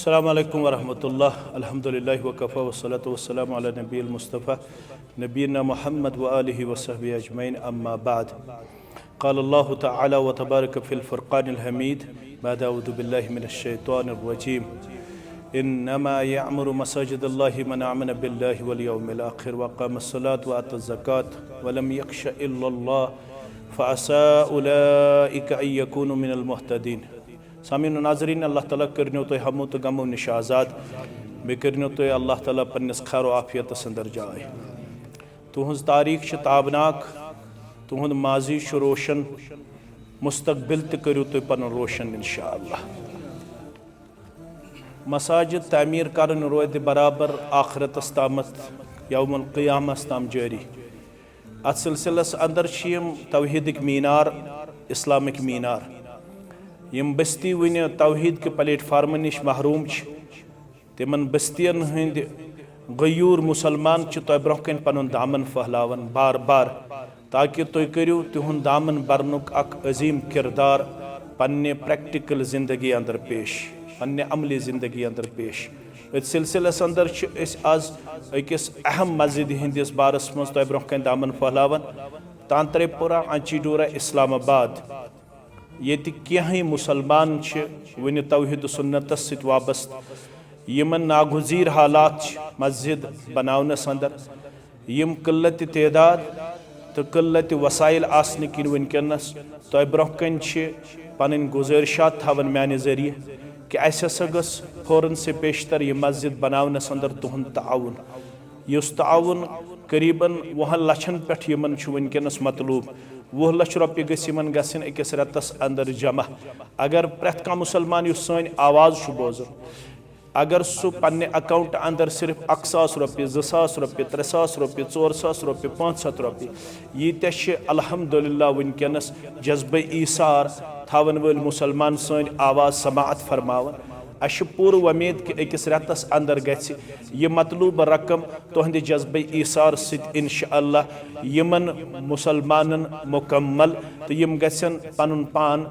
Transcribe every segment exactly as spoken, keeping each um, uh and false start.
السلام عليكم ورحمة الله. الحمد لله وكفى والصلاة والسلام على النبي المصطفى نبينا محمد وآله وصحبه أجمعين. أما بعد. قال الله تعالى وتبارك في الفرقان الحميد بعد أعوذ بالله من الشيطان الرجيم. إنما يعمر مساجد الله من آمن بالله واليوم الآخر وأقام الصلاة وآتى الزكاة ولم يخش إلا الله فعسى أولئك أن يكونوا من المهتدين. سامعین و ناظرین، اللہ تعالیٰ کٔرنو تۄہہِ ہمو تہٕ غمو نِش آزاد۔ بیٚیہِ کٔرنو تۄہہِ اللہ تعالیٰ پننِس خیر و عافیتس اندر جاے۔ تُہنٛز تاریخ چھِ تابناک، تُہنٛد ماضی چھُ روشن، مستقبل تہِ کٔرِو تُہۍ پنُن روشن انشاءاللہ۔ مساجد تعمیر کرٕنۍ روزِ برابر آخرتس تامتھ، یوم القیامس تام جٲری۔ اتھ سلسلس اندر چھِ یِم توحیدٕکۍ مینار، اسلامٕکۍ مینار، یِم بستی وُنہِ توحید کہِ پلیٹ فارمہٕ نِش محروم چھِ، تِمن بستین ہٕنٛدۍ غیور مسلمان چھِ تۄہہِ برونٛہہ کنہِ پنُن دامن پھٔہلاوان بار بار، تاکہ تُہۍ کٔرِو تِہُنٛد دامن برنُک اکھ عظیم کردار پننہِ پریکٹیکل زندگی اندر پیش، پننہِ عملی زندگی اندر پیش۔ أتھۍ سلسلس اندر چھِ أسۍ از أکِس اہم مسجدِ ہٕنٛدِس بارس منٛز تۄہہِ برونٛہہ کنہِ دامن پھٔہلاوان، تانترے پورہ، آنچی ڈورہ، اسلام آباد، ییٚتہِ کینٛہہ مسلمان چھِ وُنہِ توحید و سنتس سۭتۍ وابستہٕ، یِمن ناگزیر حالات چھِ مسجد بناونس اندر، یِم قلت تعداد تہٕ قلت وسائل آسنہٕ کِنۍ وُنکیٚنس تۄہہِ برونٛہہ کنہِ چھِ پنٕنۍ گزٲرشات تھاوان میانہِ ذٔریعہٕ کہِ اسہِ ہسا گٔژھ فوراً سے پیشتر یہِ مسجد بناونس اندر تُہُنٛد تعاوُن، یُس تعاوُن قریباً وُہن لچھن پٮ۪ٹھ یِمن چھُ وُنکیٚنس مطلوب۔ وُہ لچھ رۄپیہِ گٔژھۍ یِمن گژھٕنۍ أکِس رٮ۪تس اندر جمع۔ اگر پرٛٮ۪تھ کانٛہہ مسلمان یُس سٲنۍ آواز چھُ بوزان، اگر سُہ پننہِ اکاؤنٹ اندر صرف اکھ ساس رۄپیہِ، زٕ ساس رۄپیہِ، ترٛےٚ ساس رۄپیہِ، ژور ساس رۄپیہِ، پانٛژھ ہتھ رۄپیہِ، ییٖتیٛاہ چھِ الحمدللہ وُنکیٚنس جذبہ ایثار تھاوان وٲلۍ مسلمان سٲنۍ آواز سماعت فرماوان۔ اسہِ چھِ پوٗرٕ وۄمید کہِ أکِس رٮ۪تس اندر گژھِ یہِ مطلوبہ رقم تُہنٛدِ جذبہ ایثار سۭتۍ انشاءاللہ یِمن مسلمانن مکمل، تہٕ یِم گژھن پنُن پان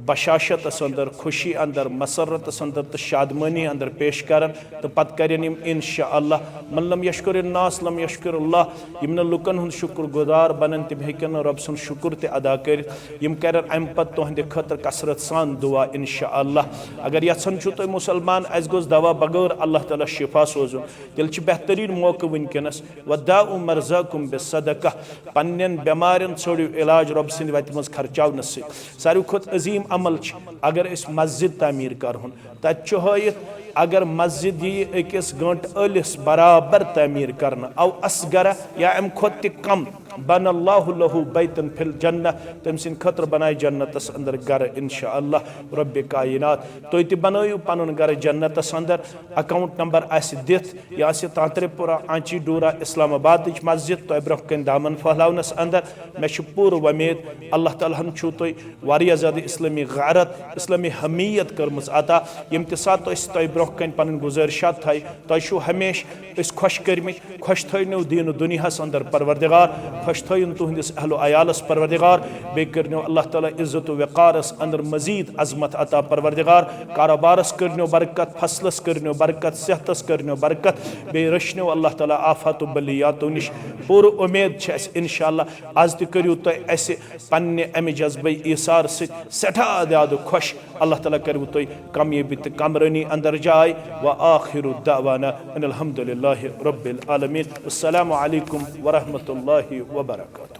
بشاشتس اندر، خوشی اندر، مسرتس اندر تہٕ شادمٲنی اندر پیش کرن، تہٕ پتہٕ کرن یِم انشاءاللہ، من لم یشکر الناس لم یشکر اللہ، یِم نہٕ لُکن ہُنٛد شُکر گُزار بنن، تِم ہیٚکن نہٕ رۄب سُنٛد شُکر تہِ ادا کٔرِتھ۔ یِم کرن امہِ پتہٕ تُہنٛدِ خٲطرٕ کثرت سان دعا انشاءاللہ۔ اگر یژھان چھِو تُہۍ مسلمان، اسہِ گوٚژھ دوا بغٲر اللہ تعالیٰ شفا سوزُن، تیٚلہِ چھُ بہتریٖن موقعہٕ وُنکیٚنس، وداؤ مرضاکم بالصدقہ، پننٮ۪ن بٮ۪مارٮ۪ن ژھٲنٛڈِو علاج رۄب سٕنٛدِ وتہِ منٛز خرچاونس سۭتۍ۔ ساروی کھۄتہٕ عظیٖم عمل چھُ اگر أسۍ مسجد تعمیٖر کرہون، تتہِ چھُ ہٲیِتھ، اگر مسجد ییہِ أکِس گٲنٛٹہٕ ٲلِس برابر تعمیٖر کرنہٕ، او اصغر یا امہِ کھۄتہٕ تہِ کم، بنى الله له بيتا في الجنة، تٔمۍ سٕنٛدِ خٲطرٕ بنایہِ جنتس اندر گرٕ انشاءاللہ رب کائنات۔ تُہۍ تہِ بنٲیِو پنُن گرٕ جنتس اندر، اکاؤنٹ نمبر آسہِ دِتھ، یہِ آسہِ تانترے پورہ، آنچی ڈورہ، اسلام آبادٕچ مسجد، تۄہہِ برونٛہہ کنہِ دامن پھٔہلاونس اندر۔ مےٚ چھِ پوٗرٕ وۄمید اللہ تعالیٰ ہن چھُو تۄہہِ واریاہ زیادٕ اسلٲمی غیرت، اسلٲمی حمیت کٔرمٕژ عطا، ییٚمہِ تہِ ساتہٕ أسۍ تۄہہِ برونٛہہ کنہِ پنٕنۍ گزٲرشات تھایہِ، تۄہہِ چھُو ہمیشہٕ أسۍ خۄش کٔرمٕتۍ۔ خۄش تھٲینو دیٖن و دُنیاہس اندر پروردگار، خۄش تھٲیِن تُہنٛدِس اہل و عیالس پروردگار، بیٚیہِ کٔرنو اللہ تعالیٰ عزت و وقارس اندر مزید عظمت عطا پروردگار، کاروبارس کٔرنو برکت، فصلس کٔرنو برکت، صحتس کٔرنو برکت، بیٚیہِ رٔچھنو اللہ تعالیٰ آفات و بلیاتو نِش۔ پوٗرٕ اُمید چھِ اَسہِ انشاءاللہ از تہِ کٔرِو تُہۍ اَسہِ پننہِ امہِ جذبہٕ ایثار سۭتۍ سٮ۪ٹھاہ زیادٕ خۄش۔ اللہ تعالیٰ کٔرِو تُہۍ کامیٲبی تہٕ کامرٲنی اندر جاے۔ وآخر دعوانا ان الحمد للہ رب العالمین۔ السلام علیکم ورحمۃ اللہ وبرکاتہ۔